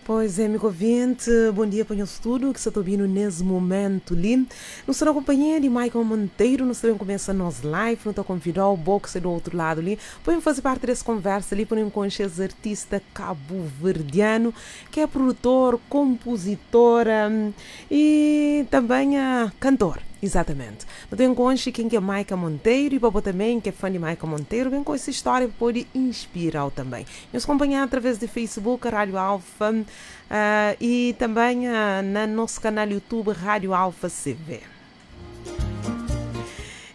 Pois é, amigu ouvinte, bom dia pa nhos tudu ki sa ta obinu nes momentu li. Nu sta na konpanhia di Maicon Monteiro, nu sta ben kumesa nos live, nu ta konvidau bo ki sta di outru ladu li pa ben faze parti des konversa li pa nu konxe es artista kabuverdianu ki é produtor, konpuzitor i tanben kantor. Izatamenti. Nu ta ben konxe ken ki é Maicon Monteiro i pa bo tanben ki é fan di Maicon Monteiro ben konxe se stória pa pode inspirau tanben. Nhos konpanha através di Facebook Rádio Alfa i tanben na nos kanal YouTube Rádio Alfa CV.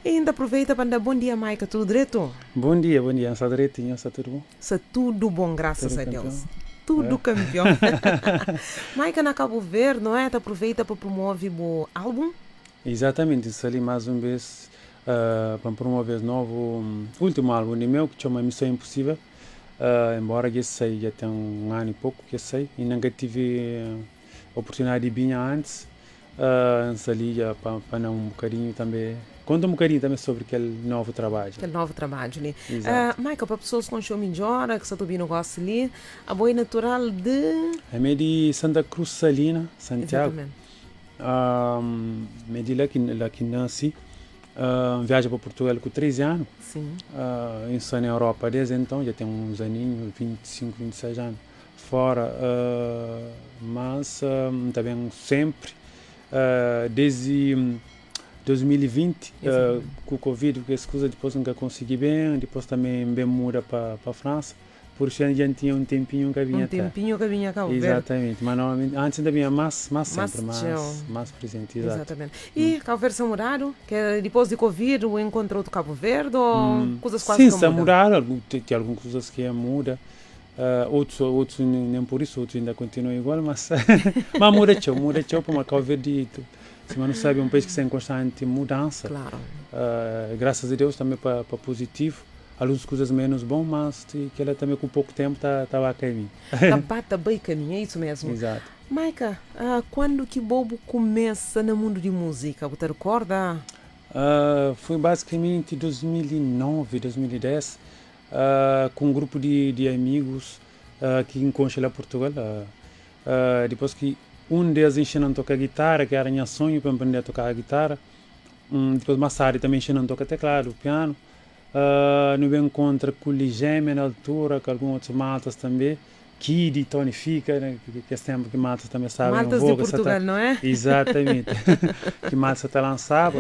I N ta aproveita pa N da bon dia Maika, tudu dretu? Bon dia, bon dia, N sta dretu, nhos sta tudu bon? Sta tudu bon, grasas Tudu a kanpion? Deus. Tudu É. kanpion. Maika na Kabu Verdi, não é? Ta aproveita pa promove bu álbum? Izatamenti, N sta li más un bês pa N promove es novu, últimu álbum di meu ki txoma Missão Impossível. Enbóra dja es sai, dja ten un anu i poku ki es sai, inda N ka tive oportunidadi di binha antis. N sta li dja pa na un bokadinhu tanbe, konta un bokadinhu tanbe sobri kel novu trabadju. Kel novu trabadju li. Izatu. Michael, pa pesoas konxe-u midjór, ki sta ta obi-nu gósi li, abo é natural di? Ami é di Santa Cruz Salina, Santiagu. Izatamenti. Mi é di la ki la ki N nasi. N viaja pa Purtugal ku 13 anu. Sim. N sta na Europa desde então, dja ten uns aninhu, 25, 26 anu fora. Mas N ta ben sempri desde 2020 ku covid ku es kuza, dipos N ka konsigi ben, dipos tanbe N ben muda pa Fransa. Pur isu dja N tinha un tenpinhu N ka Un binha ta. tenpinhu ka binha Kabu Verdi. Izatamenti, ma normalmenti antis N ta binha más, más Más senpri, más, txeu. más prezenti, izatu. Izatamenti. I Kabu Verdi sta mudadu? Ke dipôs di Covid bu enkontra otu Kabu Verdi ô kuzas kuazi Sin, ka sta muda? mudadu, algun, ten algun kuzas ki a muda, otus, otus nen pur isu, otus inda kontinua igual, mas, ma muda txeu, muda txeu pamodi Kabu Verdi, sima nu sabi, é un país ki sta en konstanti mudansa, Klaru. grasas a Deus tanbe pa puzitivu. Alguns kuzas menus bon, mas ti kela tanbe ku poku tenpu ta ta ba kaminhu. Ta ba ta bai kaminhu, é isu mesmu. Izatu. Maika, kuandu ki bo bu kumesa na mundu di muzika, bu ta rikorda? Foi bazikamenti 2009, 2010, ku un grupu di di amigus ki N konxe la Purtugal. Dipos ki un des inxinan toka gitara, ki era nha sonhu pa N prende a toka gitara, Dipôs más tardi tanbe inxina-m toka tekladu, pianu. Nu ben nkontra ku Lijémia na altura, ku algun otus maltas tanbe, Kidy, Tony Fika, na kes ténpu ki maltas tanbe staba en Maltas di voga, sa ta. Purtugal, não é? Izatamenti, ki maltas sa ta lansaba.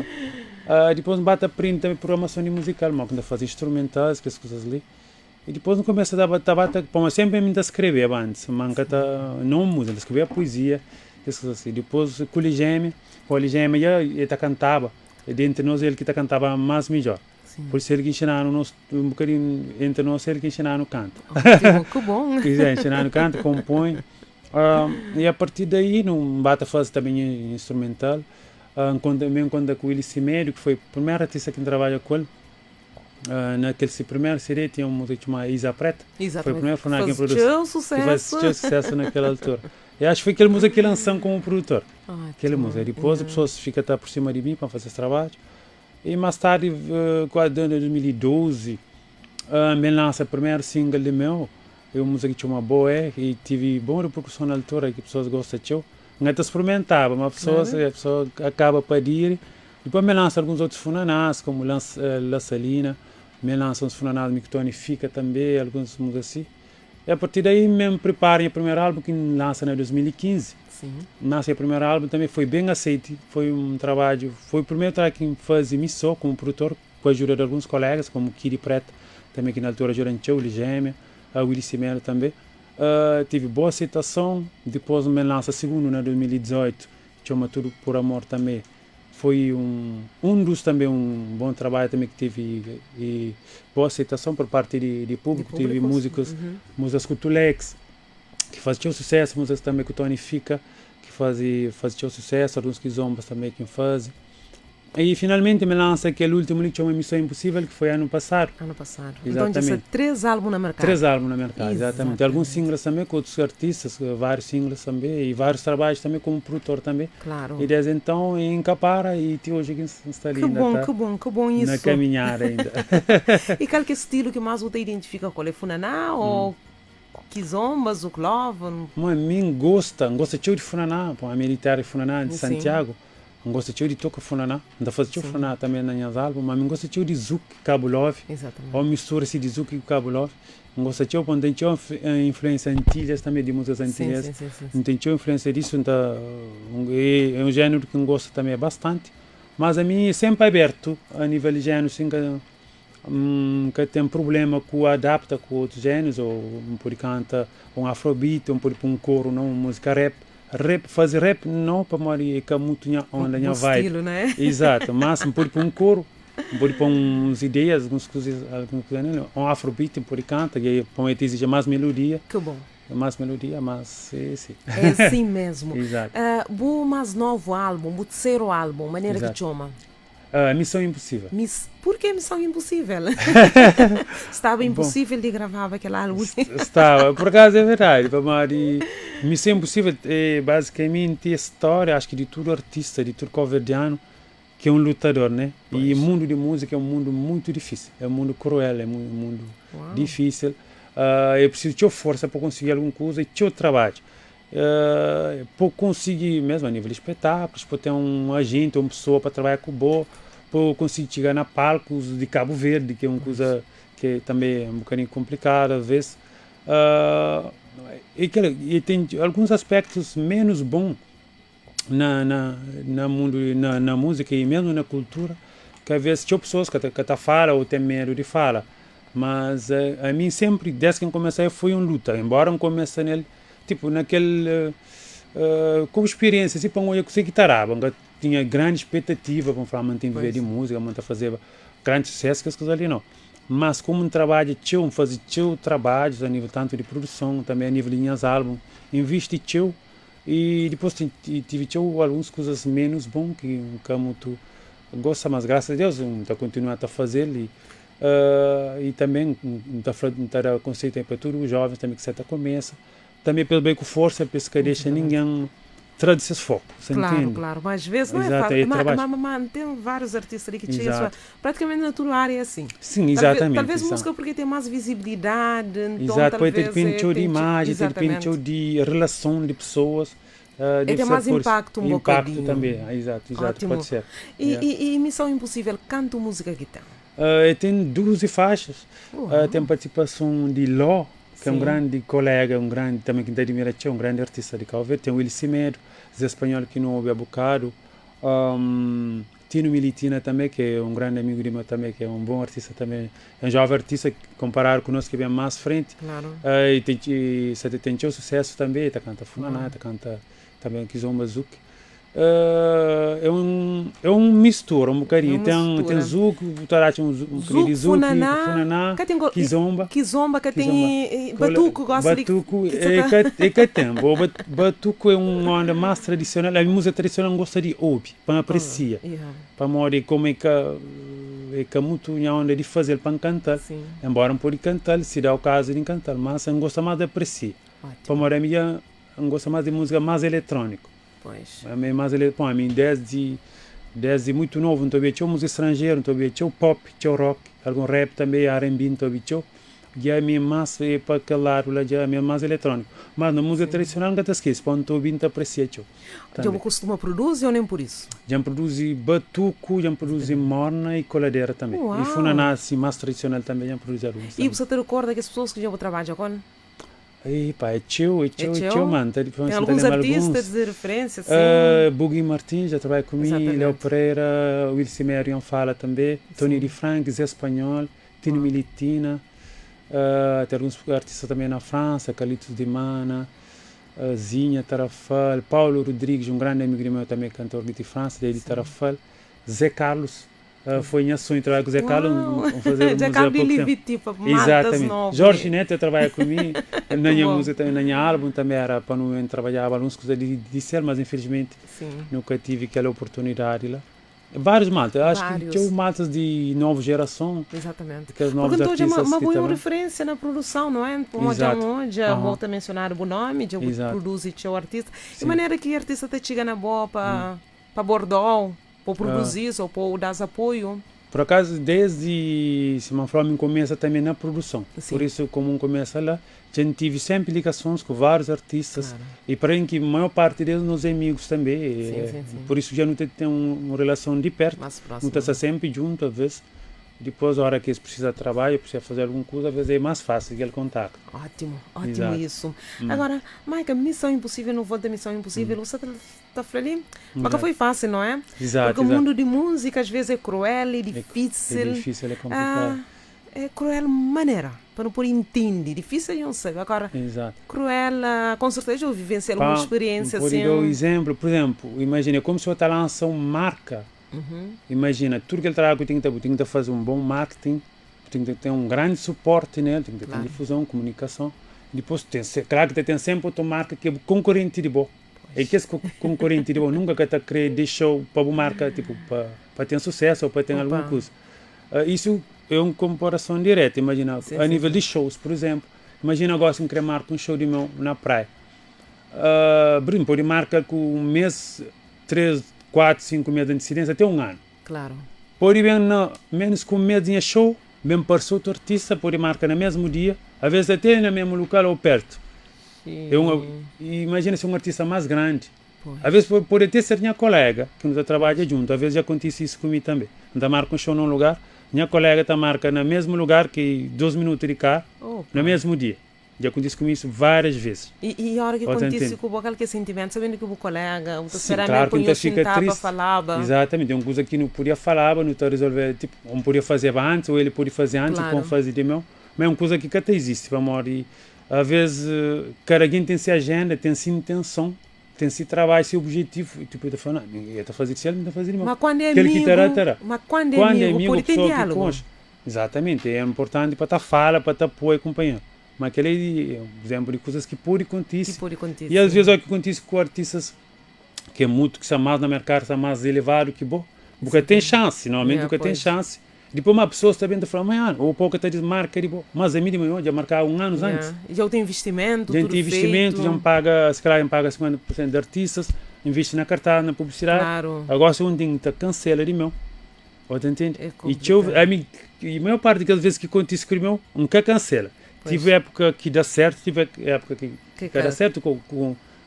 Dipôs N ba ta prende tanbe prugramason di muzikal, mo ki N ta faze instrumentals, kes kuzas li. I dipôs N kumesa ta ba ta ba ta, pamodi sénpri mi N ta skrebeba antis, ma N ka ta, non múzika, N ta skrebeba puezia, kes kuza asi. Dipôs ku Lijémia, pamodi Lijémia dja el ta kantaba, di entri nos el ki ta kantaba más midjór. Pur isu el ki inxina-nu nos, un bokadinhu entri nos el ki inxina-nu kanta. Ótimu, ku bon! É, inxina-nu kanta, konpoi. I a partir daí nu N ba ta faze tanbe nha instrumental. N konta, N ben konta ku Willy Semedo ki foi primeru artista ki N trabadja ku el. Na kel se primeru CD tinha un múzika txoma Isa Preta. Foi primeru funana ki N Faz produzi. txeu Ki faz susésu. txeu susésu na kel altura. E acho foi kel múzika ki lansa-m komu produtor. Kel Ótimu. múzika. Dipôs pesoas fika ta aprosima di mi pa N faze es trabadju. E más tardi, kuazi na 2012, N ben lansa primeru single di meu, é un múzika ki txoma Bo É, i tive bon reperkuson na altura, ki pesoas gosta txeu. N ka ta sprimentaba, ma pesoas, pesoas akaba pa adiri. Dipôs mi lansa alguns otus funanás, komu La Salina, mi lansa uns funanás mi ku Tony Fika tanbe, alguns múzika si. E a partir daí mi N pripara nha primeru álbum ki N lansa na 2015. N lansa nha primeru álbum tanbe, foi ben aseite, foi un trabadju, foi primeru trabadju ki N faze mi so komu produtor, ku ajuda di alguns kolegas, komu Kidy Preta, tanbe ki na altura ajuda-m txeu, Ligémia, Willy Semedo tanbe. Tive boa aseitason, dipôs mi lansa sigundu na 2018, txoma Tudo Por Amor tanbe. Foi un un dus tanbe un bon trabadju tanbe ki tevi e boa aseitason por parti di di públiku. Tevi múzikas múzikas ku Tulex ki faze txeu susésu, múzikas tanbe ku Tony Fika ki faze faze txeu susésu, alguns kizombas tanbe ki N faze. I finalmenti mi lansa kel últimu li ki txoma Missão Impossível ki foi anu pasadu. Anu pasadu. Nton dja sta 3 álbum na merkadu. 3 álbum na merkadu, izatamenti. Alguns singles tanbe ku otus artistas, várius singles tanbe i várius trabadjus tanbe komu produtor tanbe. Klaru. I desdi enton N ka para i ti oji ki N sta li Ki inda bon, ta ki bon, ki bon na isu. kaminhada inda. I kal ki é stilu ki más bu ta identifika ku el? É funaná ô. Kizomba, Zouk Love? Ma mi N gosta, N gosta txeu di funaná, pamodi ami é di téra di funaná, di Santiagu. N gosta txeu di toka funaná, N ta faze txeu funaná tanbe na nhas álbun, ma mi N gosta txeu di zouk Cabo Love, ô mistura si di zouk ku Cabo Love. N gosta txeu pamodi N ten txeu influénsia antilhas tanbe, di múzikas antilhas. N ten txeu influénsia disu, N ta, é un jéneru ki N gosta tanbe bastanti. Mas ami é senpri abertu a nível di jéneru, sin ka. N ka ten prubléma ku adapta ku otus jénus ô N pode kanta un afrobeat ô N pode poi un koru na un múzika rap. Rap, faze rap nau pamodi é ka mutu nha onda, nha Bu vibe. stilu, né? Izatu, mas N pode poi un koru, N pode poi uns ideias, alguns kuzas, alguns kuza nel. Un afrobeat N pode kanta, ki pamodi el ta iziji más melodia. Ki bon. Más melodia, más é si. É si mesmu. Izatu. Bu más novu álbun, bu terseru álbun, manera ki Izatu. txoma? Missão Impossível. Miss, Purkê Missão Impossível? Staba Bom, impossível di gravaba kel álbun li. Staba, por acaso é verdade, pamodi Missão Impossível é basicamente história, acho que de tudo artista, de tudo cabo-verdiano que é um lutador, né? E Pois. mundo de música é um mundo muito difícil, é um mundo cruel, é um mundo Uau. difícil. É preciso txeu força pa consegui algun kuza e txeu trabadju. Pa bu konsigi mesmu a nível di spetákulus, pa ten un ajenti un pesoa pa trabadja ku bo, pa bu konsigi txiga na palkus di Kabu Verdi, ki é un kuza ki tanbe é un bokadinhu konplikadu as ves. I kel i ten alguns aspektus menus bon na na na mundu na na múzika i mesmu na kultura, ki as ves txeu pesoas ka ta ka ta fala o ten medu di fala. Mas ami senpri, des ki N kumesa, foi un luta, enbora N kumesa nel Tipo, na kel ku spiriensia si pa N odja kuse ki ta daba, N ka tinha grandi spetativa pa N fla ma N ten vive di múzika, ma N ta fazeba grandi susésu, kes kuza li nau. Mas komu N trabadja txeu, N faze txeu trabadjus a nível tantu di produson, tanbe a nível di nhas álbun, N invisti txeu i dipôs tive txeu alguns kuzas menus bon ki N ka mutu gosta, mas grasas a Deus N ta kontinua ta faze-l i I tanbe N ta fla, N ta da konsedju tanbe pa tudu jovens tanbe ki sa ta kumesa, tanbe pa es bai ku forsa, pa es ka dexa ningen tra di ses foku, sa Klaru, ntende? klaru, ma as ves não é Exato, fácil, é ma, trabadju. ma, ma, ma ten várius artista li ki txiga es fla, Exato. praticamente na tudu área é assim. Sim, Talve, exatamente, talvez exato. música porque ten más visibilidade, nton Exato, pode ta talvez dipende é txeu di ten txeu, imaji, ta dipende txeu exatamente. di relason di pesoas, É deve ten ser más por isso. impactu un Impactu bokadinhu. tanbe, exato, exato, Ótimu. pode ser. I, Yeah. i, i Missão Impossível, kantu múzika ki ten? E ten 12 faixas, ten Uau! partisipason di Ló, ki é un Sim. grandi kolega, un grandi tanbe ki N ta admira txeu, un grandi artista di Kau Verdi, ten Willy Semedo, Zé Spanhol ki nu obi a bokadu, Tino Militina tanbe ki é un grandi amigu di meu tanbe, ki é un bon artista tanbe, é un joven artista konparadu ku nos ki ben más frenti, Klaru. e ten e sa ta ten txeu susésu tanbe, e ta kanta funaná, Uau! e ta kanta tanbe kizomba, zouk. É un é un mistura un É bokadinhu. un Ten ten mistura. zouk, bu ta atxa un un bokadinhu di Zouk, zouk, funaná, funaná, ka ten go kizomba, kizomba ka ten kizomba. Kola batuku gosi di batuku ki sa é ta ka é ka ten. Bo batuku é un onda más tradisional. Ami múzika tradisional N gosta di obi pa N Oh, apresia, yeah. pamodi komu é ka é ka mutu nha onda di faze-l pa N kanta-l, Sim. enbora N pode kanta-l si da o kazu di N kanta-l, mas N gosta más di apresia, Ótimu. pamodi ami dja N gosta más di múzika más eletróniku. Pois. Ami é más ele, bom, ami desdi desdi muito novo N ta obi txeu múzika stranjeru, N ta obi txeu pop, txeu rock, algun rap tanbe, R&B N ta obi txeu. Dja ami é más é pa kel ladu la dja ami é más eletróniku. Mas na múzika tradisional N ka ta skese, pamodi N ta obi N ta apresia txeu Dja bu tanbe. kustuma produzi ou nen pur isu? Dja N produzi batuku, dja N produzi morna y koladera tanbe. Y Uau! funaná asi más tradisional tanbe dja N produzi alguns Y bu tanbe. sa ta rekorda kes pesoas ki dja bu trabadja ku el? Ei pá, é txeu, é É txeu, é txeu, txeu? mano. Tá, Tem ta alguns lembra artistas alguns. de referência, assim? Bugui Martins já trabalha comigo, Léo Exatamente. Pereira, Wilson Marion fala também, Tony Sim. Di Frank, Zé Espanhol, Tino Uau. Militina, tem alguns artistas também na França, Carlitos de Mana, Zinha Tarrafal, Paulo Rodrigues, um grande amigo meu também, cantor de França, daí de Sim. Tarrafal, Zé Carlos, foi nha sonho trabalhar com o Zé Carlos, Uau! vamos fazer Zé música há Carlos de pouco tempo. Liviti, pa maltas Exatamente. novo Jorge li. Neto trabalha comigo, na Que minha bom. música também, na minha álbum também era para não trabalhava algumas coisas de ser, mas infelizmente Sim. nunca tive aquela oportunidade lá. Vários maltas, acho que Vários. tinha maltas de nova geração, Exatamente. aqueles Porque novos então já uma, artistas uma que boa também. referência na produção, não é? Como já Exato. onde Aham. volta a mencionar o nome, já Exato. produz e o artista. De Sim. maneira que o artista te chega na boa para pa Bordeaux, para produzir ou para dar apoio. Por acaso, desde se me falou, me começa também na produção. Sim. Por isso, como começa lá, já tive sempre ligações com vários artistas. Claro. E para mim que a maior parte deles meus amigos também. Sim, sim, sim. Por isso já não tem uma relação de perto. Mais Não próximo. está sempre junto, às vezes. Depois, a hora que eles precisam de trabalho, precisa fazer alguma coisa, às vezes é mais fácil aquele contato. Ótimo, ótimo Exato. isso. Agora, Maica, Missão Impossível, não volta Missão Impossível, você está falando ali? Mas Exato. foi fácil, não é? Exato, Porque o exato. mundo de música às vezes é cruel, é difícil. É difícil, é complicado. Ah, é cruel maneira, para não pôr entende. Difícil eu não sei. Agora, Exato. cruel, com certeza eu vivenciei alguma experiência Pode assim. dar um exemplo, por exemplo, imagina, como se eu lança uma marca. Uhum. Imagina, tudo que ele trabalha, tem que fazer um bom marketing, tem que ter um grande suporte nele, tem que ter Claro. difusão, comunicação. Depois, tem, claro que tem sempre outra marca que é concorrente de boa. É que esse concorrente de boa nunca que está querer deixar para uma marca, tipo, para ter sucesso ou para ter Opa. alguma coisa. Isso é uma comparação direta, imagina, Sim, a sim, nível de shows, por exemplo. Imagina agora se eu querer marcar um show de meu na praia. Por exemplo, pode marcar com um mês, 3, 4, 5 meses de antecedência, até um ano. Claro. Pode bem, na, menos que um mês de show, bem para outro artista, pode marcar no mesmo dia, às vezes até no mesmo local ou perto. É uma, imagina se um artista mais grande. Pois. Às vezes pode até ser minha colega, que nós trabalha junto, às vezes já acontece isso comigo também. Então marca um show num lugar, minha colega tá marca no mesmo lugar que 2 minutos de cá, Opa. no mesmo dia. Já acontece comigo isso várias vezes. E a hora que Pode acontece entender. com o aquele que é sentimento, sabendo que o colega, o Sim, claro que então fica triste. falava. Exatamente, é uma coisa que não podia falar, não está resolver, tipo, um podia fazer antes, ou ele podia fazer antes, Claro. ou fazer de meu. Mas é uma coisa que até existe, para morrer. Às vezes, cada quem tem sua agenda, tem sua intenção, tem seu trabalho, seu objetivo. E, tipo, eu estou falando, não, ninguém está fazendo isso, ele não está fazendo Mas quando é Aquele amigo, que terá, terá. mas quando é Quando amigo, é amigo, pode ter pessoa que diálogo. conhece. Exatamente, é importante para estar fala, para estar apoio, companheiro. Mas aquele é um exemplo de coisas que pode acontecer. Que pode acontecer. E às vezes é o que acontece com artistas que é muito, que são mais no mercado, são mais elevado que bom. Porque tem chance, normalmente Yeah, porque tem pois. chance. Depois uma pessoa está bem de falar, mas ou pouco está dizendo marca de bom. Mas a mim de manhã já marcar um ano Yeah. antes. Já tem investimento, Já tudo tem investimento, feito. já paga, se calhar paga 50% de artistas, investe na cartaz, na publicidade. Claro. Agora se um dia te cancela de meu. Você entende? É E, complicado. a, mim, e a maior parte das vezes que acontece com o meu, nunca cancela. Pois. Tive época que dá certo, tive época que, Que que dá certo,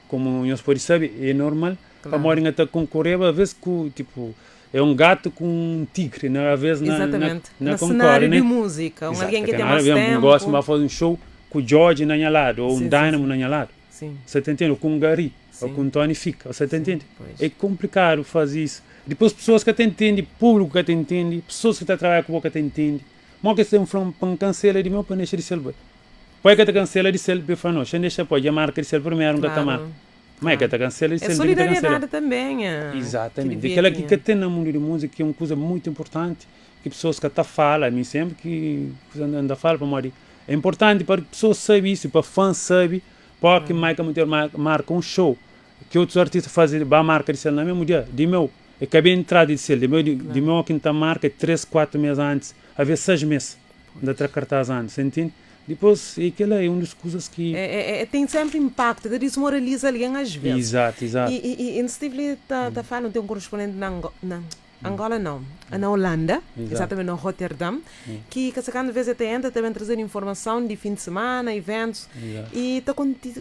como nós pode saber, é normal. Claro. A maioria está concorrer, às vezes, com, tipo, é um gato com um tigre, né? Às vezes na, Exatamente. na, na No concorre, cenário né? de música, um Exato, alguém que tem nada mais a ver, tempo. Um gosto, vai fazer um show com o George na minha lado, ou Sim, um sim, Dynamo sim. na minha lado. Sim. Você tá entendendo? Com um Gary, Sim. ou com um Tony Fica, você tá entendendo? pois. É complicado fazer isso. Depois pessoas que até entendem, público que até entende, pessoas que estão trabalhando com o que até entende. Mas que você um para cancela de meu para deixar de ser bem. Pode que te cancela de ser bem, fala, não, deixa deixa pode, a marca de ser primeiro, nunca tá Claro. marca. Mas é que te cancela de É ser, tem que te cancelar. solidariedade também. é, Exatamente. Que Aquela que, devia que tem no mundo de música que é uma coisa muito importante, que pessoas que até falam, a mim sempre que anda fala para morrer. É importante para que pessoas saibam isso, para fãs saibam, para que Michael Monteiro marca um show, que outros artistas fazem, ba marca de no mesmo dia, de meu. Eu acabei de entrar de ser, de meu, de meu quinta marca, 3, 4 meses antes, a ver 6 meses, da outra cartaz antes, entende? Depois, aquela é uma das coisas que... Tem sempre impacto, que desmoraliza alguém às vezes. Exato, exato. E Steve está tá falando, tem um correspondente na, na Angola, não, na Holanda, Exato. exatamente no Rotterdam, que cada vez até entra também trazer informação de fim de semana, eventos, Exato. e tá,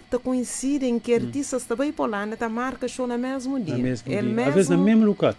tá coincidem que artistas também para Holanda, tá marca show no mesmo dia. No mesmo É dia. Às vezes no mesmo local.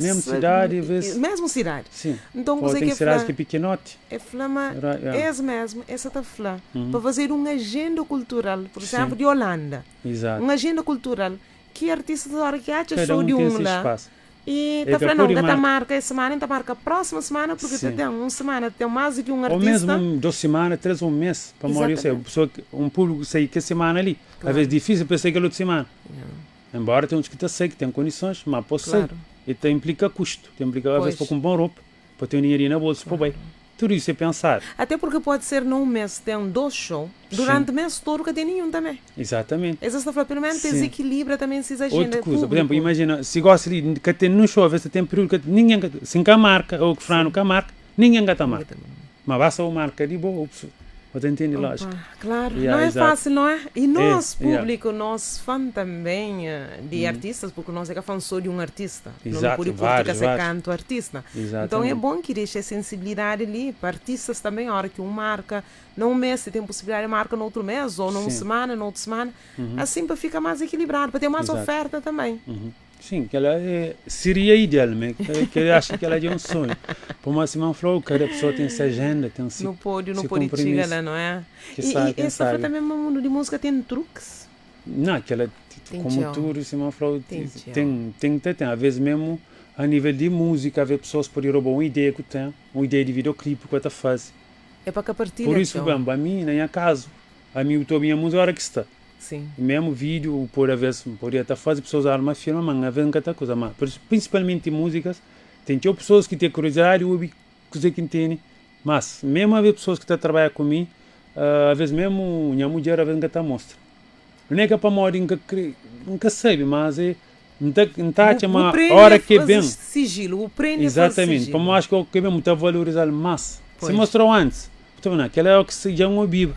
Mesmo cidade, às vezes- Mesmo cidade. Sim. Então, Pode você tem que cidades fla- que é pequenote. É flama, Yeah. esse mesmo, essa tá flá, para fazer uma agenda cultural, por exemplo, Sim. de Holanda. Exato. Uma agenda cultural que artistas da hora que acha Cada show um de tem um seu lá. espaço. E É tá que falando, não, pode tá marca- marca essa semana, então marca a próxima semana, porque Sim. tem uma semana, tem mais do que um Ou artista. mesmo 2 semanas, 3 ou um mês, para morrer, Exatamente. pessoa, um público sair que semana ali. Claro. Às vezes é difícil para sair aquela outra semana. Yeah. Embora tenha uns que tá sei que tem condições, mas posso Claro. sair. E tem implica custo, tem implica às vezes Pois. para comprar roupa, para ter um dinheirinho na bolsa, para bem. Tudo isso é pensar. Até porque pode ser num mês tem dois shows, durante o mês todo que tem nenhum também. Exatamente. Essa está falando, pelo menos Sim. desequilibra também essas agendas. Outra coisa, por público. exemplo, imagina, se gosta de que tem num show, às vezes tem período que ninguém, se cá marca, ou que frano cá marca, ninguém gata marca. Mas basta uma marca de boa, pessoa. Bu ta intende lójika? Opa, klaru. Não Yeah, é exato. fásil, não é? E É, nós, yeah. públiku, nós fã também di artistas, porque nós é ka fã só di un artista. Nós não Exato, pode curti ka vários, se vários. kantu artista. Então é Exatamente. bom que deixe a sensibilidade ali para artistas também, a hora que um marca, num mês, se tem possibilidade, marca no outro mês, ou numa Sim. semana, noutra semana, Uhum. assim para ficar mais equilibrado, para ter mais Exato. oferta também. Uhum. Sim, que ela é, seria ideal, né? Que eu acho que ela é um sonho. Por uma semana falou, cada pessoa tem sua agenda, tem seu Não pode, não seu pode chegar compromisso. lá, não é? Que E, sabe, e quem essa foi sabe. também um mundo de música tem truques. Não, aquela, Tem como tchau. tudo, Simão falou, Tem tchau. tem. Às vezes mesmo, a nível de música, às vezes pessoas podem roubar uma ideia que tem, uma ideia de videoclipe que eu faz. É para que a partilha, Por isso, tchau. bem, para mim, nem é caso. A mim, eu estou a minha música a hora que está. Sim. Mesmo vídeo, por a vez, poderia estar fazendo pessoas usar uma firma, mas às vezes nunca está coisa. Mas, por isso, principalmente em músicas, tem tinha pessoas que têm curiosidade, ouvem coisa que entendem. Mas, mesmo haver pessoas que estão a trabalhar comigo, às vezes mesmo minha mulher, às vezes nunca está mostra. Não é que é para morrer, nunca, nunca sabe, mas é, não está não tá a chamar prêmio hora é que fazer vem. Sigilo, o prêmio é fazer Exatamente. sigilo. Para mim, acho que o que vem muito a valorizar mais. Se Pois. mostrou antes. Então, não, aquela é o que se já é biba.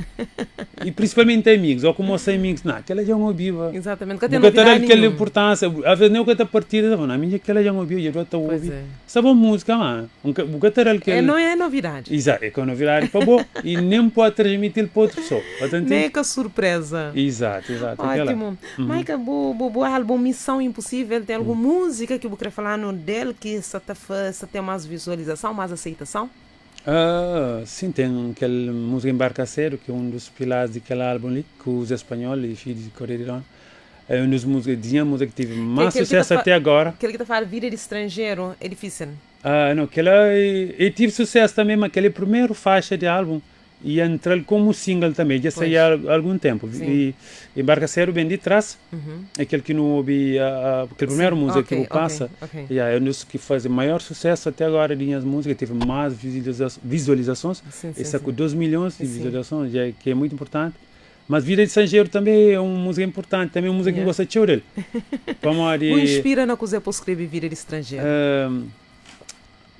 E principalmente amigos, ou como sem amigos, não, aquela já é uma biba. Exatamente, nunca tem Nunca terá novidade aquela nenhuma. importância. Às vezes nem o que está partida, não, a minha aquela já é uma biba, eu estou Pois ouvir. é. Sabe a música, mano? Nunca terá aquele. É, não é novidade. Exato, é que a novidade para boa e nem pode transmitir para outra pessoa. Portanto, Nem é que a surpresa. Exato, exato. aquela. Ótimo. Maica, bo, bo, bo álbum Missão Impossível, tem alguma música que eu queria falar no dele que só, tá, só tem mais visualização, mais aceitação? Ah, sim, tem aquela música Embarcaceiro, que é um dos pilares daquele álbum ali, que os espanhóis e filhos de Coreia do Norte. É um dos músicas, tinha música que teve mais aquele que sucesso tá fa- até agora. Aquele que está falando vida de estrangeiro é difícil. Ah, não, aquela e tive sucesso também, mas aquele primeiro faixa de álbum e entrar como single também, já saía há algum tempo. Sim. E Embarcaceiro bem de trás, aquele que não ouvi, aquele primeiro Sim, música ok, que eu passa, ok, ok. yeah, é um dos que faz maior sucesso até agora de minhas músicas, teve mais visualizações, Sim, e sacou 2 milhões de Sim. visualizações, já, que é muito importante. Mas Vida de Estrangeiro também é uma música importante, também é uma música que Yeah. eu gosto de chorar. Vamos O inspira na coisa para escrever vida de estrangeiro.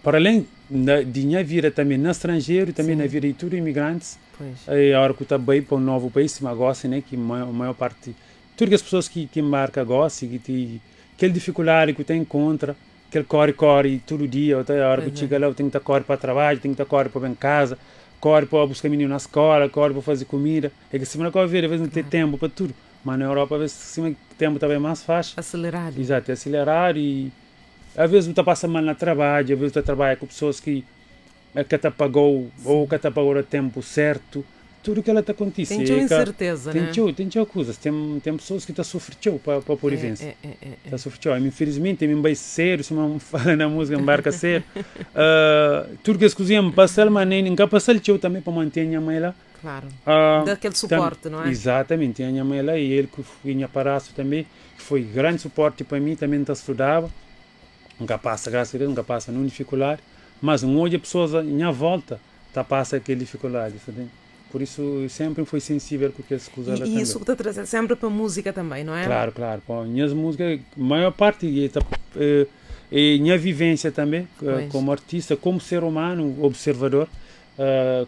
Para além de minha vida também no estrangeiro, também Sim. na vida de todos os imigrantes, Pois. e a hora que eu também para um novo país, mas gosto, né, que a maior parte, todas as pessoas que embarcam gostam, que tem aquele dificuldade que tem encontra, aquele corre-corre todo dia, até a hora Pois que é. chega lá, eu tenho que estar corre para trabalho, tenho que estar corre para em casa, corre para buscar menino na escola, corre para fazer comida. É que se não corre, às vezes não tem tempo para tudo. Mas na Europa, às vezes, se o tempo também é mais fácil. Acelerado. Exato, é acelerar e às vezes você passa mal no trabalho, às vezes você trabalha com pessoas que que te pagou ou que te pagou no tempo certo, tudo que ela está acontecendo. Tem teu incerteza, tem né? Teu, tem teu coisas, tem pessoas que estão sofrendo para pôr vivência. É. Está sofrendo. Infelizmente, me vai cedo, se não fala na música, embarca cedo. Tudo que as cozinhas passam, mas nem nunca passar teu também para manter a minha mãe lá. Claro. Daquele suporte, não é? Exatamente, tinha a minha mãe lá e ele que foi minha paraço também, que foi grande suporte para mim, também tá estudava. Nunca passa, graças a Deus, nunca passa nenhuma dificuldade. Mas um hoje a pessoas à minha volta tá passa aquela dificuldade, sabe? Por isso eu sempre fui sensível com aquelas coisas E, lá e também. isso que está trazendo sempre para a música também, não é? Claro, claro. Pô, minhas músicas, a maior parte e, tá, e minha vivência também, Pois. como artista, como ser humano, observador,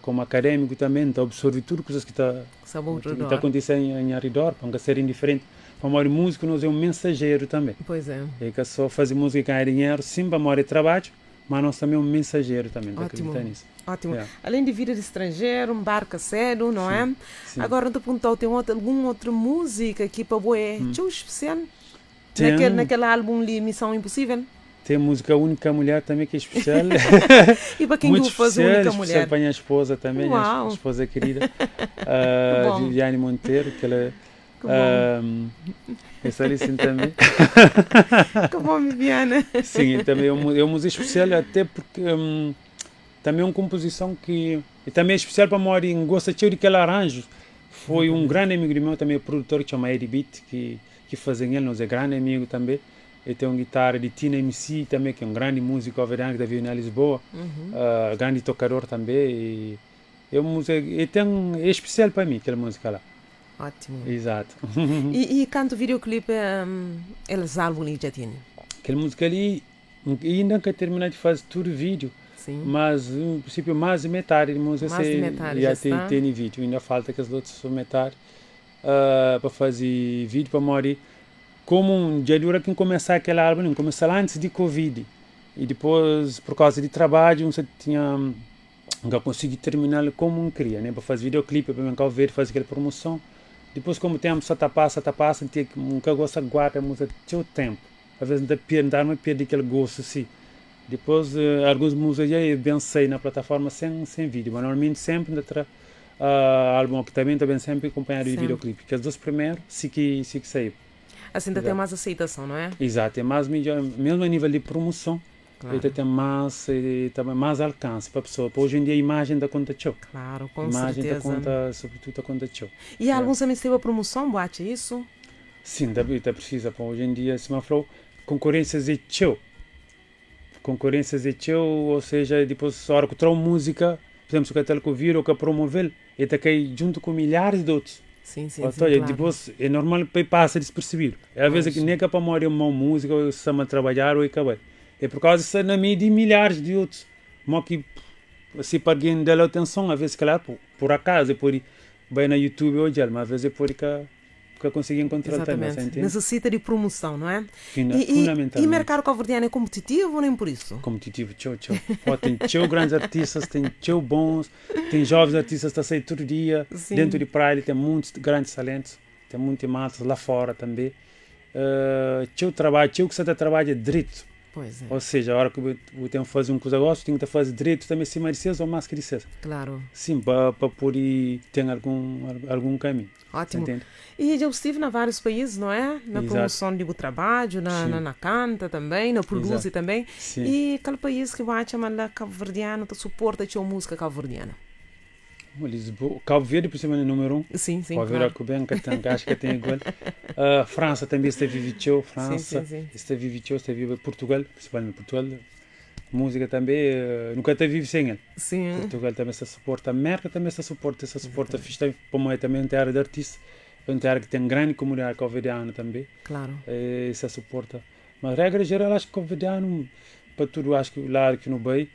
como acadêmico também, então absorve tudo coisas que está Sabe o que redor. tá acontecendo em redor, para não ser indiferente. Para o músico, nós é um mensageiro também. Pois é. É que só fazer música e ganhar dinheiro, sim, para morrer trabalho, mas nós também é um mensageiro também, tá Ótimo. acreditar nisso. Ótimo. Yeah. Além de vida de estrangeiro, embarca cedo, não é? Sim. Agora não te perguntou, tem outra, alguma outra música aqui para boé? Tchau especial? Tem, Naquele álbum ali, Missão Impossível? tem música Única Mulher também, que é especial. E para quem Muito tu faz especial, Única especial Mulher? para minha esposa também, minha Uau. esposa querida, bom. Viviane Monteiro, que ela é. Que bom. Essa ali sim também. Que bom, Viviane. Sim, e também é uma música especial, até porque também é uma composição que. E também é especial para mim, gosta de aquele arranjo. Foi um grande amigo meu, também produtor, que chama Eddie Beat, que fazem ele, nós é grande amigo também. E tem uma guitarra de Tina MC também, que é um grande músico alverano que está vivendo em Lisboa, grande tocador também. E é uma música, e tem, é especial para mim aquela música lá. Ótimo. Exato. E canto videoclipe, eles álbum ali já tinham? Aquela música ali, ainda nunca terminei de fazer tudo o vídeo. Sim. Mas, em princípio, mais de metade de música Mais de se metade já já tem, está. tem vídeo. Ainda falta aqueles outros metade para fazer vídeo para morrer. Como um dia dura que começar aquele álbum, não começar lá antes de Covid. E depois, por causa de trabalho, você tinha nunca consegui terminar como um queria, né? Para fazer videoclipe, para brincar ver, fazer aquela promoção. Depois, como o tempo só tá passa, tá passa, tinha que nunca gosta guarda a música teu tempo. Às vezes não perde, não perde aquele gosto assim. Depois, algumas músicas já eu bem sei na plataforma sem vídeo, mas normalmente sempre ainda tra álbum que também também sempre acompanhado de Sempre. videoclipe. Que as duas primeiros, sim que saiu. Assim ainda tem mais aceitação, não é? Exato, é mais melhor, mesmo a nível de promoção, Claro. ele tem mais, também mais alcance para a pessoa. Porque hoje em dia a imagem da conta show. Claro, com Imagem da certeza. conta, sobretudo da conta show. E alguns também teve a promoção, boate, isso? Sim, dá, dá precisa. Pô, hoje em dia, se me falou, concorrências é show. Concorrências é show, ou seja, depois, a hora que traz música, por exemplo, se o catálogo ouvir ou que promover, ele está cai junto com milhares de outros. Sim, Ou sim, seja, claro. depois é normal que passa despercebido. É às vezes Pois. que nem é para morrer uma música, ou se a trabalhar ou acabar. É por causa disso na meio de milhares de outros. Mas que se para alguém der atenção, às vezes, claro, por acaso, é por vai na YouTube ou mas às vezes é por que consegui encontrar também, Exatamente. você entende? Necessita de promoção, não é? E Fundamentalmente. mercado cabo-verdiano é competitivo ou nem por isso? Competitivo, tchau, tchau. Pô, tem tchau grandes artistas, tem tchau bons, tem jovens artistas que estão saindo todo dia. Dentro de praia tem muitos grandes talentos, tem muitos matos lá fora também. Tchau trabalho, tchau que você trabalha direito. Pois é, Ou seja, a hora que eu tenho que fazer um coisa gosto, tenho que fazer direito também acima de seis ou mais que de seis. Claro. Sim, para poder ter algum caminho. Ótimo. Entende? E eu estive em vários países, não é? Na Exato. promoção do trabalho, na, na canta também, na produz Exato. também. Sim. E aquele país que vai chamar lá cabo-verdiano, te suporta a música cabo-verdiana? Lisboa, Cabo Verde, principalmente, número um. Sim, Cabo Verde, claro. que bem, que tem, acho que tem igual. França também está vive tchau, França Sim, sim, sim. está vive tchau, está vive Portugal, principalmente Portugal. Música também, nunca te vive sem ele. Portugal também se suporta, América também se suporta. Fiz também, como é também uma terra de artista, é uma terra que tem grande comunidade cabo-verdiana também, Claro. Se suporta. Mas regra geral, acho que cabo-verdiano, para tudo, acho que lá que no bem,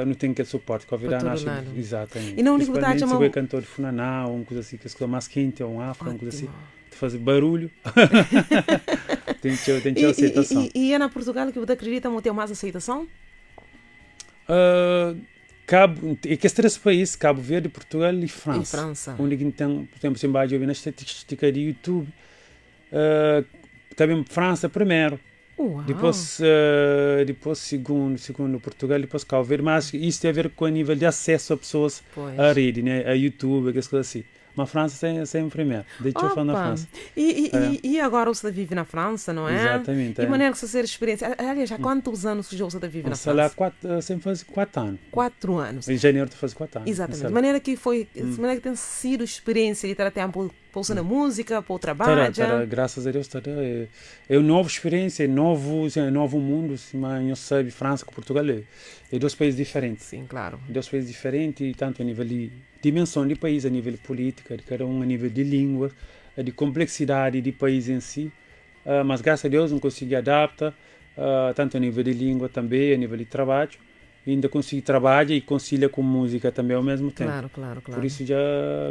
não tem aquele suporte. Cabo-verdiano, todo acho lado. Exatamente. E não digo Principalmente que se tá, vai cantor de funaná, ou uma coisa assim, que é mais quente, ou um afro, uma coisa assim, Ótimo. de fazer barulho. Tem E, aceitação. e é na Portugal que você acredita que tem mais aceitação? Cabo, é que esses três países, Cabo Verde, Portugal e França. E França. Onde que tem, por exemplo, se embaixo eu vi na estatística de YouTube, também França primeiro, Uau. depois segundo Portugal, depois Cabo Verde, mas isso tem a ver com o nível de acesso a pessoas Pois. à rede, né? A YouTube, aquelas coisas assim. Mas França sempre primeiro. Deixa eu falar na Opa. França. E agora você vive na França, não é? Exatamente, E é. maneira que você ser experiência. Aliás, há quantos anos que você vive na Sei lá, França? quatro, sempre faz 4 anos. 4 anos. Em janeiro tu faz 4 anos. Exatamente. Sei De lá. maneira que foi, de maneira que tem sido experiência de estar tempo pousa na música, para o trabalho. Tá, graças a Deus, tá, é uma nova experiência, é novo, assim, é novo mundo, assim, mas eu sei, França com Portugal é dois países diferentes. Sim, claro. Dois países diferentes, tanto a nível de dimensão de país, a nível de política, de cada um, a nível de língua, de complexidade de país em si. Mas graças a Deus não consegui adaptar, tanto a nível de língua também, a nível de trabalho. E ainda consegui trabalhar e concilia com música também ao mesmo tempo. Claro. Por isso já,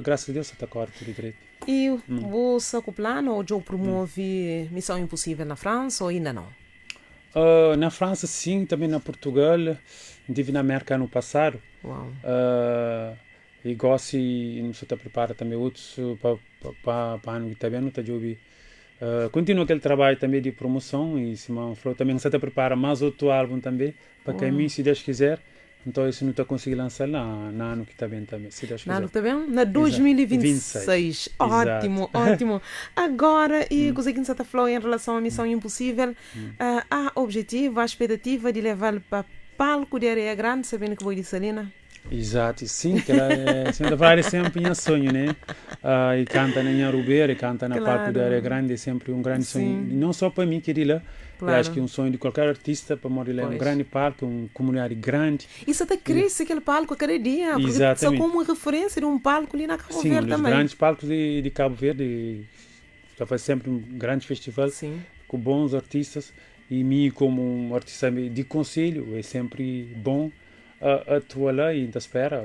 graças a Deus, está correto tudo direito. E você com o plano ou já promove Missão Impossível na França ou ainda não? Na França, sim, também na Portugal. Estive na América ano passado. Uau. E gosto e não se está prepara também outros para ano que está bem, não está de continua aquele trabalho também de promoção e Simão falou também que você está prepara mais outro álbum também para caminho, se Deus quiser. Então isso não está conseguindo lançar na ano que está bem também, se Deus Na quiser. ano que está bem? Na 2026. 26. Ótimo, ótimo. Agora, e coisa que você está falando em relação à Missão Impossível, há objetivo, há expectativa de levar para palco de Areia Grande, sabendo que vou de Salina? Exato, sim, que ela é, sempre é sempre minha sonho, né? E canta na Rubeira, e canta na palco da Areia Grande, é sempre um grande sonho, não só para mim, querida, eu acho que é um sonho de qualquer artista para morar lá, é um grande palco, uma comunidade grande. Isso até cresce aquele palco a cada dia, porque Exatamente. só como uma referência de um palco ali na Cabo Sim, Verde um dos também. grandes palcos de Cabo Verde, já faz sempre um grande festival com bons artistas e mim como um artista de conselho é sempre bom. atua la i N ta spera.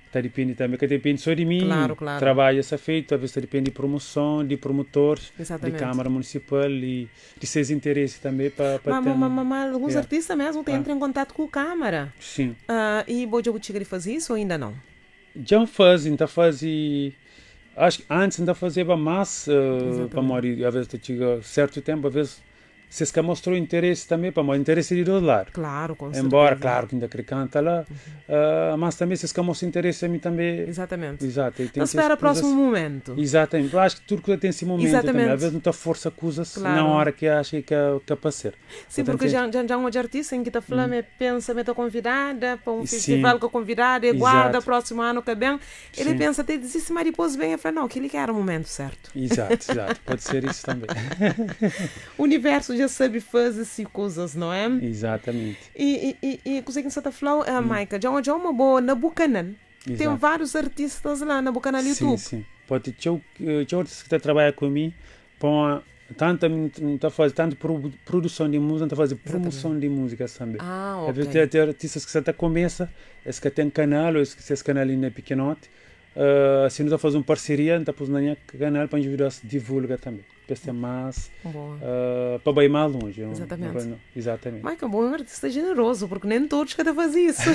Ta dipende tanbe, ka ta dipende so di mi. Klaru, klaru. Trabadju sta fetu, talvez ta dipende di promoson, di promotores, di Exatamente. Kamara Munisipal i di ses interesi tanbe pa pa Ma, ten. ma, ma, ma alguns Yeah. artista mesmu ta Ah. entra en kontatu ku Kamara. Sim. I bo dja bu txiga di faze isu ou inda nau? Dja N faze, N ta faze, acho ki antis N ta fazeba más, Exatamente. pamodi aves ta txiga sertu tenpu, aves Si es ka mostrou interesi tanbe, pamodi interesi é di dos ladu. Klaru, kon Enbora, serteza. klaru ki N ta kre kanta la, mas tanbe si es ka mostra interesi ami tanbe. Exatamente. Exato, e Ta ten kes spera kuzas. prósimu mumentu. Exatamente. Eu acho ki tudu kuza ten si mumentu tanbe. Exatamente. Alvês nu ta forsa kuzas na Klaru. ora ki acha ki ka ka pa ser. Sim, Bu ta porque ntende? dja dja N odja artista en ki ta fla ma e pensa ma e ta konvidada pa un Sim. festival ka konvidada, e guarda Exato. prósimu anu ka ben, el e Sim. pensa te disisti, ma dipôs ben e fla, nau, kel-li ka era mumentu sertu. Exato, exato. Pode ser isso também. Universo dja sabe faze si kuzas, não é? Exatamente. E, e, e, e kuzê ki N sa ta fla-u, uh, Maika, dja N odja-u ma bo na bu kanal ten Exato. várius artistas la na bu kanal Sim, YouTube. sim. Pode ter txeu, txeu artistas ki ta trabalha ku mi, pa tantu ami N ta faze tantu produson di múzika, N ta faze promoson di múzikas tanbe. Ah, Às vezes ok. ten, ten artistas ki sa ta kumesa, es ka ten kanal ô es, ses kanal inda é pikinoti, si nu ta faze un parseria, N ta pus na nha kanal pa N djuda-s divulga tanbe, pa es ten más, Boa. pa bai más lonji. Exatamente. Exatamente. Maika, bo é un artista jenerozu, porque nem todos ka ta faze isu.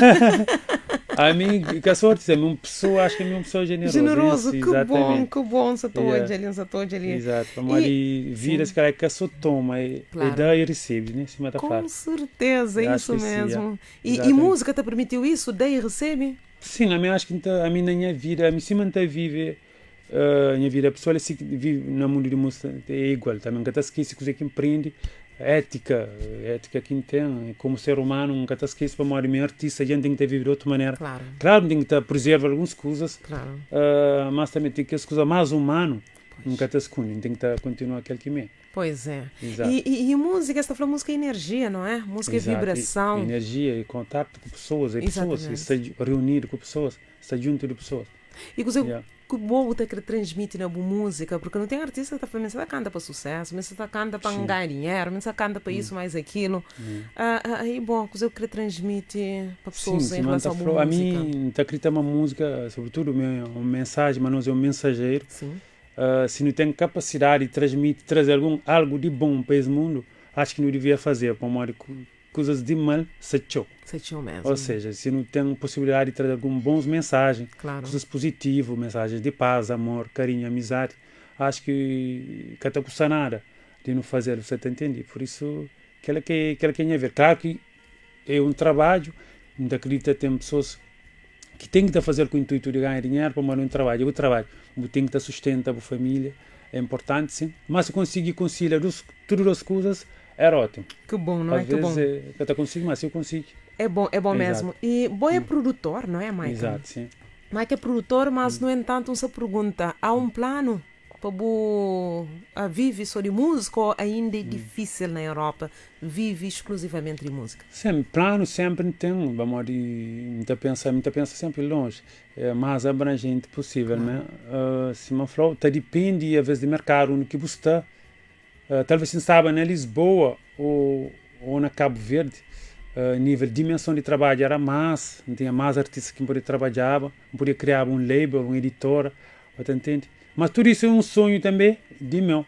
Ami ka só artista, ami un pessoa, acho ki ami un pessoa jenerozu. Jenerozu, Isso, que bom, exatamente. que bom, sa ta Yeah. odja ali, sa ta odja ali. Exato, pamodi E, vida sim, se calhar ka só toma, é, é claro. da e recebe, né? Sima ta Com fladu. certeza, Eu acho isso que sim, yeah. mesmo. E, e Exatamente. música te permitiu isso? Dá e recebe? Sim, ami acho ki N ta, ami na nha vida, ami sima N ta vive nha vida pesoal, é si ki vive na mundu di múzika é igual. Tanbe N ka ta skese kuzê ki N prende, étika, étika ki N ten komu ser umanu, N ka ta skese pamodi mi é artista, dja N ten ki ta vive di otu manera. Klaru. Klaru, N ten ki ta prezerva alguns kuzas, Klaru. mas tanbe ten kes kuza más umanu, N Pois. ka ta skunde, N ten ki ta kontinua kel ki mi é. Pois é. Exato. E, e, e música, esta fala música é energia, não é? Música é Exato, e vibração. energia e contato com pessoas, é pessoas, e Exatamente. estar reunido com pessoas, estar junto de pessoas. E coisa Yeah. que bom te que transmite na boa música, porque não tem artista que tá falando, você tá canta para sucesso, mas você tá canta para Sim. ganhar dinheiro, mas você canta para isso, mais aquilo. Ah, ah, e bom, coisa que transmite para Sim, pessoas em sim, mano, relação tá à boa falou, a música. mim está acredita uma música, sobretudo uma mensagem, mas nós é um mensageiro. Sim. Se não tem capacidade de transmitir, trazer algum algo de bom para esse mundo, acho que não devia fazer, para modo coisas de mal se tchau. Sentiu Ou mesmo. seja, se não tem possibilidade de trazer algum bons mensagens, Claro. coisas positivas, mensagens de paz, amor, carinho, amizade, acho que que não custa nada de não fazer, você tá entendendo? Por isso, aquela que é ver. Claro que é um trabalho, não acredita tem pessoas que têm que estar fazer com o intuito de ganhar dinheiro, para não é um trabalho, é o trabalho. Tem que estar sustenta a família, é importante sim. Mas se conseguir conciliar todas as coisas, era ótimo. Que bom, não Às é? Que vezes bom. é, eu até consigo, mas se eu consigo. É bom Exato. mesmo. E bom é produtor, não é, Maika? Exato, sim. Maika é produtor, mas no entanto, uma pergunta: há um plano para bu a vive só de música ou ainda é difícil na Europa vive exclusivamente de música? Sempre, plano sempre tem, vamos de muita pensa, muita pensa sempre longe, é mais abrangente possível, né? Se me falou, tá depende às vezes de mercado onde que você está. Talvez se estava na Lisboa ou na Cabo Verde, nível de dimensão de trabalho era mais, não tinha mais artistas que podia trabalhar, não podia criar um label, uma editora, você entende? Mas tudo isso é um sonho também de meu.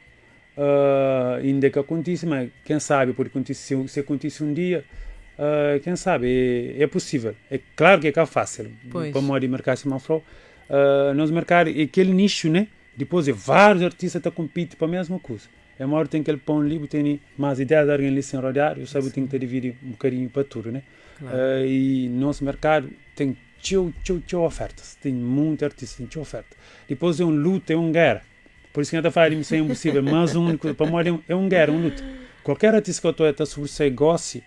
Ainda que aconteça, mas quem sabe pode acontecer, se acontecer um dia, quem sabe, é possível. É claro que é fácil, Pois. para modo de mercado, se falou, nosso mercado é aquele nicho, né? Depois é vários artistas que competem para a mesma coisa. É maior tem aquele pão livre, tem mais ideias de alguém ali sem rodear, eu sabe tem que dividir um bocadinho para tudo, né? Claro. E nosso mercado tem tchau, tchau, tchau ofertas, tem muito artista, tem tchau oferta. Depois é um luta, é um guerra. Por isso que eu estou falando, isso é impossível, mas um único, para mim é um guerra, um luta. Qualquer artista que eu estou a sobressair goste,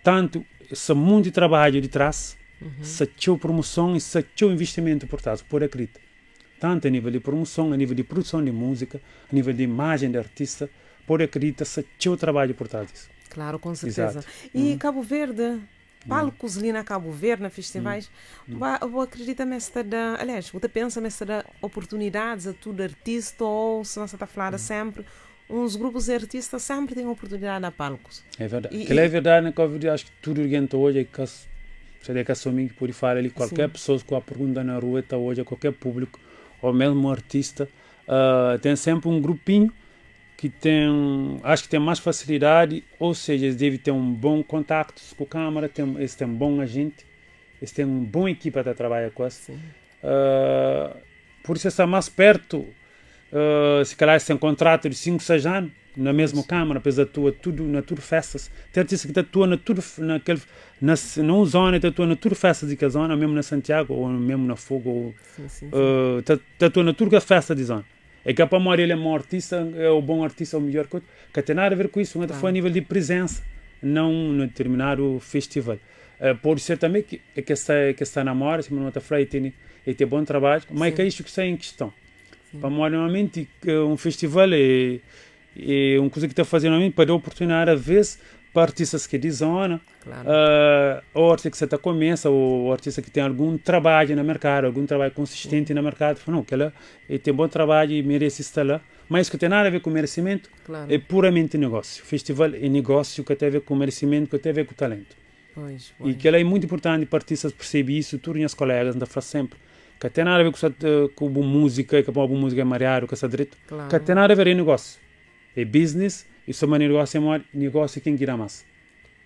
tanto, se muito trabalho de trás, se tchau promoção e se tchau investimento por trás, por acredito. Tanto a nível de promoção, a nível de produção de música, a nível de imagem de artista, por acredita, se tchau trabalho por trás disso. Claro, com certeza. Exato. E Cabo Verde, palcos ali na Cabo Verde, na festivais, vou acreditar nesta da, aliás, você pensa nesta da oportunidades a tudo artista ou se não está a falar sempre, uns grupos de artistas sempre têm oportunidade na palcos. É verdade. E- Aquilo é verdade na Covid, acho que tudo que entra hoje é que Sê é ka só mi ki pode fala li, kualker pessoas ku a pergunta na rua ta odja kualker públiku ou mesmo artista, ten sempre um grupinho ki ten, acho ki ten mais facilidade, ou seja, es deve ter um bom contacto ku câmara, tem, es ten bom agente, es ten um bom equipa ta trabalha com es. Por isso está mais perto, se calhar eles têm contrato de 5, 6 anos na mesma câmara, depois atua tudo na tudo festas. Tem artista que atua na tudo naquele na numa zona, atua na tudo festas de aquela zona, mesmo na Santiago ou mesmo na Fogo, ou Sim, sim, sim. Tá atua na tudo que é festa de zona. É que para morrer ele é um artista, é o bom artista, é o melhor que outro. Que tem nada a ver com isso, mas foi a nível de presença, não no determinado festival. Pode ser também que está na moda, se não está falando, e tem bom trabalho, mas é que é isso que está em questão. Para normalmente um festival é uma coisa que está fazendo normalmente para dar oportunidade às vezes para artistas que é de zona, ou artista que você está começa, ou artista que tem algum trabalho no mercado, algum trabalho consistente no mercado, fala, não, que ela ele tem bom trabalho e merece estar lá. Mas isso que tem nada a ver com merecimento, é puramente negócio. O festival é negócio que tem a ver com merecimento, que tem a ver com talento. Pois, E pois. que ela é muito importante para artistas perceber isso, tudo minhas colegas, não falo sempre. Que tem nada a ver com boa música, que a boa música é mareado, que está direito. Que tem nada a ver é negócio. É business, e só negócio é maior, negócio é quem guia mais.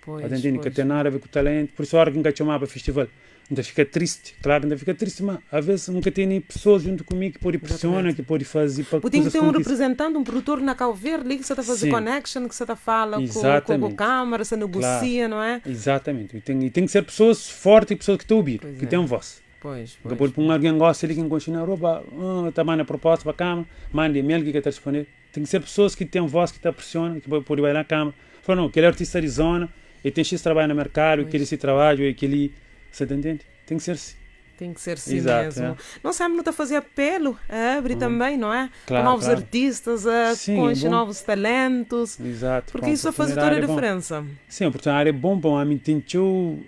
Tá entendendo? Que tem nada a ver com talento. Por isso, a hora que nunca chamar para festival, ainda fica triste. Claro que ainda fica triste, mas às vezes nunca tem nem pessoas junto comigo que pode pressionar, que pode fazer para Porque tem que coisas ter um conquistar. Representante, um produtor na Cabo Verde ali que você está a fazer connection, que você está a fala com a câmara, você negocia, não é? Exatamente. E tem que ser pessoas fortes e pessoas que estão a ouvir, Pois que é. têm voz. Pois. Depois, para um alguém gosta ali que continua na rua, tá manda proposta para a câmara, manda e-mail que está a responder. Tem que ser pessoas que têm voz, que te pressionam, que pode ir na câmara. Fala, não, aquele artista de zona, ele tem X trabalho no mercado, aquele esse trabalho, aquele. Você tá entende? Tem que ser assim. Tem que ser assim Exato, mesmo. é. Não sempre não está a fazer apelo, a abre também, não é? Claro, Para novos claro. artistas, a Sim, é conhecer bom. novos talentos. Exato. Porque Bom, isso faz toda a oportunidade é bom. diferença. Sim, a oportunidade é bom, bom. A mim tem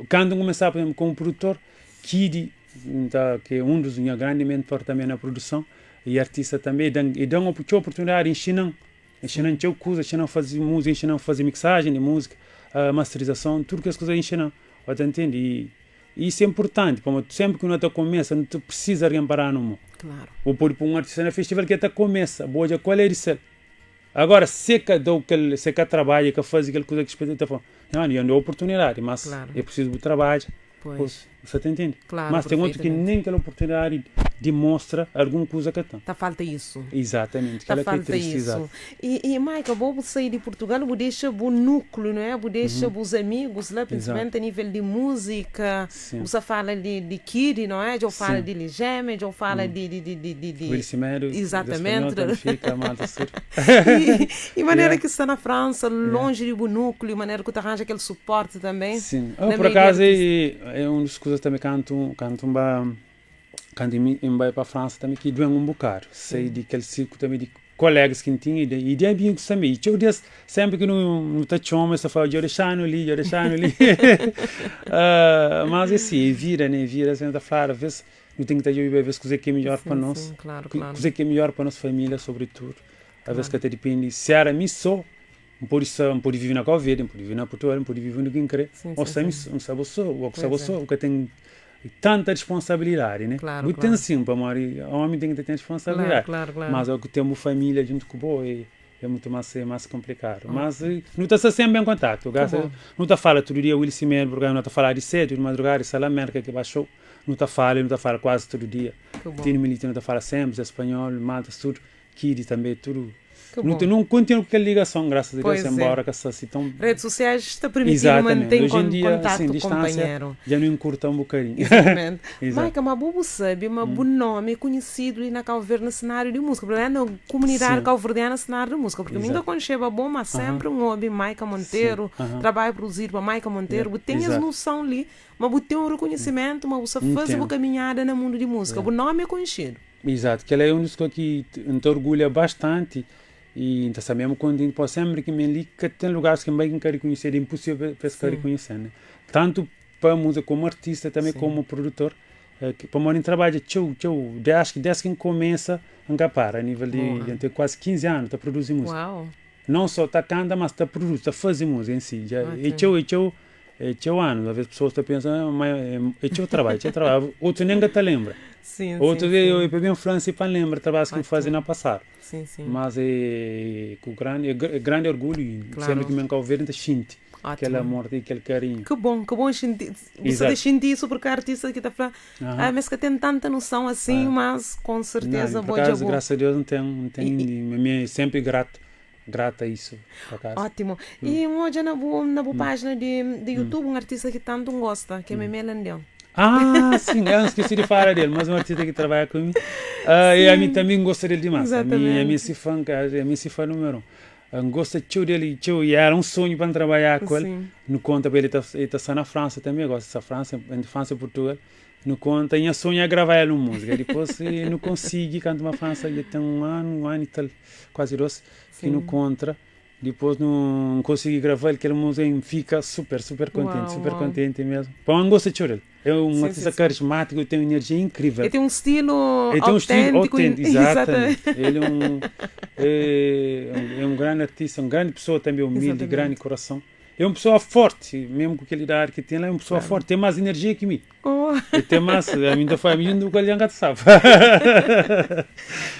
quando começar, por exemplo, com o produtor, Kidi, tá, que é um dos meus grandes mentores também na produção, e artista também, e dão uma oportunidade, ensinam teu coisa, ensinam a fazer música, ensinam a fazer mixagem de música, a masterização, tudo que as coisas ensinam, você entende? E isso é importante, como sempre que uma começa, não te precisa alguém parar no mundo. Vou pôr para um artista no festival que até começa, boa, já qual é isso? Agora, se que dá aquele, se que trabalha, que faz aquela coisa que espera, tá falando, não, eu não dou oportunidade, mas é preciso do trabalho. Você tá entende? Claro, Mas tem outro que perfeitamente. nem aquela oportunidade demonstra alguma coisa que tem. Tá falta isso. Exatamente, Tá aquela que é falta triste, isso. exato. E Michael, vou sair de Portugal, vou deixar o núcleo, não é? Vou deixar os amigos lá, principalmente a nível de música. Você fala de Kiri, não é? Eu falo de Ligeme, eu falo de Wilson Mero, Exatamente. Benfica, malta, tudo. E maneira que está na França, longe do núcleo, maneira que tu arranja aquele suporte também. Sim. Na Eu, por meio de acaso, artista. é uma das coisas também canto um ba, quando eu vai para a França também, que doeu um bocado. Sei de aquele círculo também de colegas que tinha e de amigos também. E eu disse, sempre que não tá chama, você fala, eu deixando ali, eu deixando ali. Mas assim, vira, né? Vira, assim, tá falando, às vezes não tem que estar a ver coisa que é melhor para nós. Sim, claro, claro. Coisa que é melhor para nossa família, sobretudo. Às vezes que até depende, se era mim só, não pode, ser, não pode viver na Cabo Verde, não pode viver na Portugal, não pode viver no quem quer. Ou se não sabe só, ou que sabe só, o que tem tanta responsabilidade, né? Claro, Muito claro. tem sim, para morrer, o homem tem que ter responsabilidade. Claro, claro, claro. Mas é o que temos família junto com o boi, é muito mais complicado. Mas não está sempre em contato. Bom. Não está falando todo dia, Wilson Simeone, porque não está falando de cedo, de madrugada, de lá América que baixou. Não está falando, não está falando quase todo dia. Que bom. Tem milita, não está falando sempre, espanhol, malta, tudo. Kid também, tudo. Que Não, bom. não continuo com aquela ligação, graças a Deus, Pois é. embora que essa assim tão. Redes sociais está permitindo Exatamente. manter Hoje em dia, contato assim, com o distância, companheiro. já não encurta um bocadinho. Exatamente. Exato. Maica, mas você sabe, mas o nome é conhecido ali na Cabo Verde no cenário de música, porque na comunidade cabo-verdiana no cenário de música, porque nunca conheceu bom, mas sempre um hobby, Maica Monteiro, trabalho produzido para Maica Monteiro, você tem essa noção ali, mas você tem um reconhecimento, mas você faz uma caminhada no mundo de música, o nome é conhecido. Exato, que ela é um dos que te orgulha bastante e então sabemos quando pô, sempre que me li que tem lugares que bem quer reconhecer, é impossível para se reconhecer, né? Tanto para a música como artista, também como produtor, que para mim trabalha tchau, tchau, acho que desde que começa a para, a nível de ter quase 15 anos, está produzindo música. Uau. Não só está cantando, mas está produzindo, está fazendo música em si. Já, e tchau, e tchau, É txeu anu, alvês pesoas ta pensa ah ma é txeu trabadju, txeu trabadju, otus nen ka ta lenbra. Sim, Otus sim, é sim. é pa ben fla-m si pa N lenbra trabadjus ki N faze Ótimu. na pasadu. Sim, sim. Mas é ku grandi é grandi orgulhu i sénpri Klaru. ki mi N Kau Verdi N ta xinti kel Ótimu. amor i kel karinhu. Ki bon, ki bon xinti, bu sta ta Izatu. xinti isu purki artista ki ta fla, ah Aha. ma es ka ten tanta noson asin, Ah. mas kon Não, serteza mi por bo dja akazu, bu. grasa a Deus, N ten, N ten I, i, mi é sénpri gratu Grata a isso, por acaso. Ótimo. E N odja na bu na bu pájina di di YouTube un artista ki tantu N gosta, ki é Memé Landén. Ah, sim, eu esqueci de falar dele, mas um artista que trabalha comigo. Ah, e a mim Sim, também gosta dele demais. A mim, a mim exatamente. se fã, a mim se fã número um. Eu gosto teu dele, teu, e era um sonho para trabalhar com ele. Sim. No conta para ele tá, ele tá só na França também, eu gosto da França, entre França e Portugal. No conta, minha sonho é gravar ele uma música. Depois eh, não consegui, canto uma França, já tem um ano e tal, quase dois, que não Sim. conta. Depois não consegui gravar aquela música e fica super, super contente, Uau, super uau. contente mesmo. Bom, eu gosto de chorar. É um Sim, sim, artista sim. carismático, tem uma energia incrível. Ele tem um estilo Ele tem um estilo autêntico. autêntico, Exatamente. exatamente. Ele é um, é um grande artista, uma grande pessoa também, humilde, grande Exatamente. coração. É uma pessoa forte, mesmo com aquela idade que tem, ela é uma pessoa Claro. forte, tem mais energia que mim. Oh. Ele tem mais, a mim foi a mim do que ele sabe.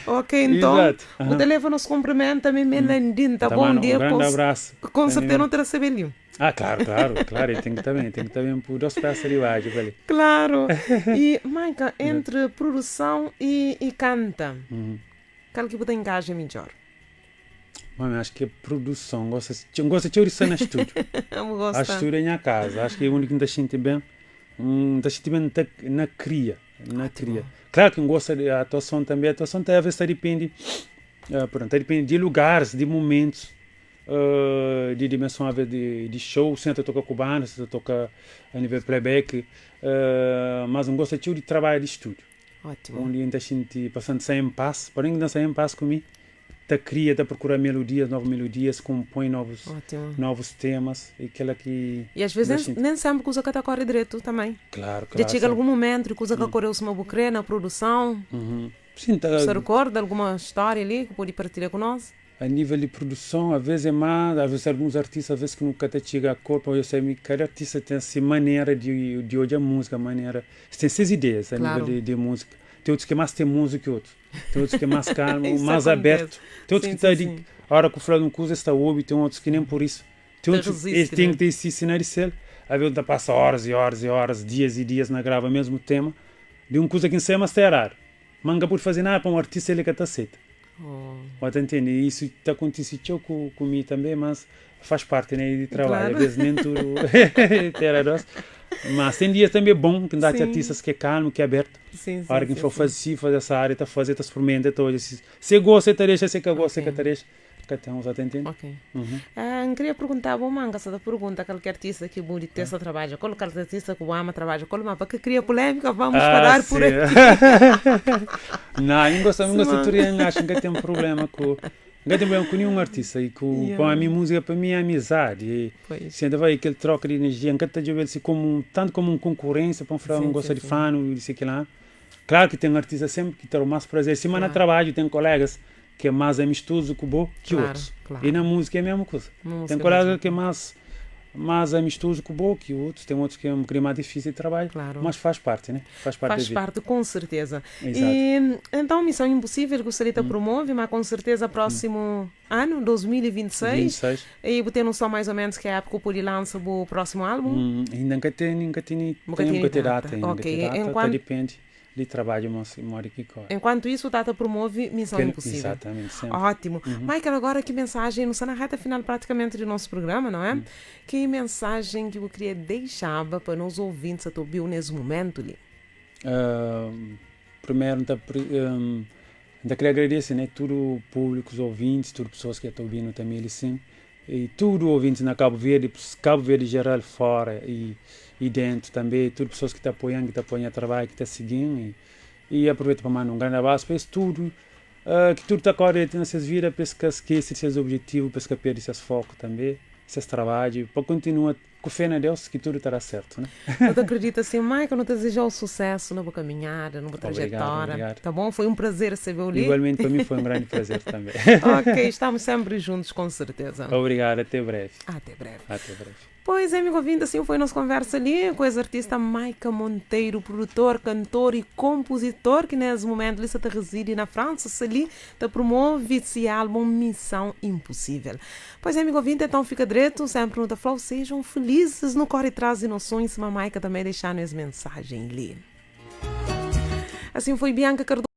Ok, então, Exato. o Aham. telefone nos cumprimenta, Memé Landim, tá Tá, bom mano, um dia, grande com, abraço. com certeza Também. não terá sabido. Ah, claro, claro, claro, ele tem que também, tem que também por duas peças de baixo, ali. Claro. E, Maica, entre produção e canta, Uhum. qual que você engaja melhor? Mano, acho que a produção, gosta, gosta de ouvir na estúdio. Eu Acho gosto. estúdio é minha casa, acho que é o único que me está sentindo bem, está sentindo bem na, na cria, na cria. Claro que eu gosto da atuação também, a atuação também às vezes depende, pronto, depende de lugares, de momentos, de dimensão às vezes de show, se eu toca cubano, se eu toca a nível playback, mas eu gosto de trabalho de estúdio. Ótimo. Onde ainda sente passando sem passo, porém ainda sem passo comigo, tá cria, tá procura melodias, novas melodias, compõe novos Ótimo. novos temas e aquela que E às vezes da nem, gente. nem sempre que usa que corre direito também. Claro, Já claro. chega sim. algum momento que usa que correu se uma bucrê na produção. Uhum. Sim, tá, Você recorda alguma história ali que pode partilhar com nós? a nível de produção, às vezes é mais, às vezes alguns artistas, às vezes que nunca te chega a corpo, eu sei, cada artista tem essa maneira de ouvir a música, maneira, tem suas ideias a Claro. nível de música. Tem outros que é mais teimoso que outros, tem outros que é mais calmo, Isso mais acontece. aberto, tem outros Sim, que tá sim, de, sim. a hora que o fulano cusa está ouve, tem outros que nem por isso. Tem Te outros resiste, eles têm né? que ter esse ensinar de ser. Às vezes passa horas e horas e horas, dias e dias na grava o mesmo tema, de um coisa que ensina, mas está errado. Manga por fazer nada para um artista ele que está aceita. Oh. Pode entender, e isso está acontecendo com, comigo também, mas faz parte, né, de trabalho. Claro. Às vezes nem tudo terá doce. Mas tem dias também bom, que dá Sim. artistas que é calmo, que é aberto. Sim, A hora sim, que sim, for sim. fazer, sim, fazer essa área, tá fazendo, tá experimenta, tá olha, se gosta, tá deixa, se que gosta, Ok. que tá deixa. Que tem uns atendendo. Ok. Uhum. Ah, eu queria perguntar, bom, manga, essa pergunta, qualquer artista que budi ter seu trabalho, qual artista que o ama trabalho, qual mapa que cria polêmica, vamos parar por Ah, sim. aqui. Não, eu gosto, eu gosto Sim, de tudo, acho que não tem problema com não tem problema com nenhum artista e com, Yeah. com a minha música para mim é amizade e Pois. se ainda vai aquele troca de energia, nunca te ver se como tanto como um concorrência para um falar, Sim, não gosta sim, de sim. fã, e disse que lá. Claro que tem artista sempre que tem o mais prazer, se mas Claro. no trabalho tem colegas que é mais amistoso que o bom que Claro, outros. claro. E na música é a mesma coisa. Na música Tem é a colega mesma que é mais amistoso que o bom que outros, tem outros que é um bocadinho mais difícil de trabalho, Claro. mas faz parte, né? Faz parte Faz da vida. parte, com certeza. Exato. E então, Missão Impossível, gostaria de promove, mas com certeza próximo ano, 2026. 26. E vou ter noção mais ou menos que é a época que o lança o próximo álbum. Ainda nunca tem, nunca tem, Nunca tem tem nunca tem data. data, ainda nunca Ok, tem data, enquanto- tá depende de trabalho, mas mora que corre. Enquanto isso, o Tata promove Missão Impossível. Exatamente, sempre. Ótimo. Michael, agora que mensagem, não está na reta final praticamente do nosso programa, não é? Que mensagem que eu queria deixar para nos ouvintes a ouvir nesse momento ali? Ah, primeiro, ainda, ainda queria agradecer, né, todo o público, os ouvintes, todas as pessoas que estão ouvindo também, eles sim, e tudo ouvintes na Cabo Verde, Cabo Verde geral fora e dentro também, todas as pessoas que estão apoiando, que estão apoiando o trabalho, que estão seguindo, e aproveito para mandar um grande abraço para isso tudo, que tudo está correto nessas vidas, para que esqueça de seus objetivos, para que perda seus focos também, seus trabalhos, para continuar com fé em Deus que tudo estará certo, né? Eu te acredito assim, Michael, não te desejo o sucesso na boa caminhada, na boa Obrigado, trajetória. obrigado. Tá bom? Foi um prazer receber o ali. Igualmente para mim foi um grande prazer também. Ok, estamos sempre juntos, com certeza. Obrigado, até breve. Até breve. Até breve. Pois é, amigo ouvinte, assim foi nossa conversa ali com esse artista Maica Monteiro, produtor, cantor e compositor, que nesse momento ali está reside na França, se ali está promove esse álbum Missão Impossível. Pois é, amigo ouvinte, então fica direto, sempre no Flow, sejam felizes no corre traz emoções, se a Maica também deixar as mensagem ali. Assim foi Bianca Cardoso.